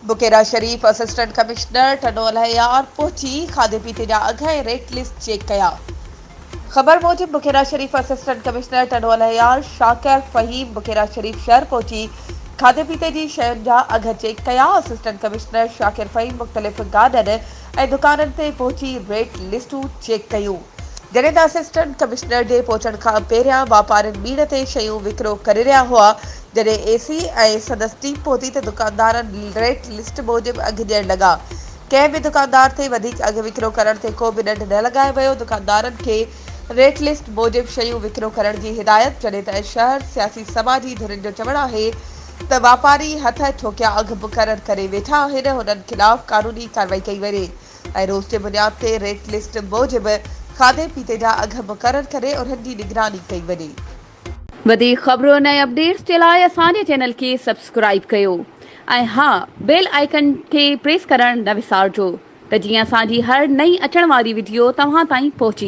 بڪيرا شريف assistant commissioner Tando Allahyar پهچي کاڌي پيتي جا اگهه ۽ ريٽ لسٽ چيڪ ڪيا. خبر موجب بڪيرا شريف اسسٽنٽ ڪمشنر ٽنڊو الهيار شاڪر فهيم بڪيرا شريف شهر پهچي کاڌي پيتي جي شين جا اگهه چيڪ ڪيا. اسسٽنٽ ڪمشنر شاڪر فهيم مختلف گاڏن ۽ دڪانن تي پهچي ريٽ لسٽون چيڪ ڪيون. جڏهن ته اسسٽنٽ ڪمشنر جي پهچڻ کان پهريان واپارين ٻيڻ تي شيون وڪرو ڪري رهيا هئا، جڏهن اي سي ۽ سندس ٽيم پهتي ته دڪاندارن ريٽ لسٽ موجب اگهه ڏيڻ لڳا، ڪنهن به دڪاندار تي وڌيڪ اگهه وڪرو ڪرڻ تي ڪو به ڏنڊ نه لڳايو ويو، دڪاندارن کي ريٽ لسٽ موجب شيون وڪرو ڪرڻ جي هدايت، جڏهن ته شهر سياسي سماجي ڌرين جو چوڻ آهي ته واپاري هٿ ٺوڪيا اگهه مقرر ڪري ويٺا آهن، هنن خلاف قانوني ڪارروائي ڪئي وڃي. ۽ روز جي بنياد تي ريٽ لسٽ موجب کاڌي پيتي جا اگهه مقرر ڪري انهن جي نگراني ڪئي وڃي. وڌيڪ خبرن ۽ اپڊيٽس جي لاء اسان جي چينل کي سبسڪرائيب ڪيو ۽ ها بيل آئيڪن کي پريس ڪرڻ نه وسارجو ته جيئن اسان جي هر نئين اچڻ واري وڊيو توهان تائين پهچي.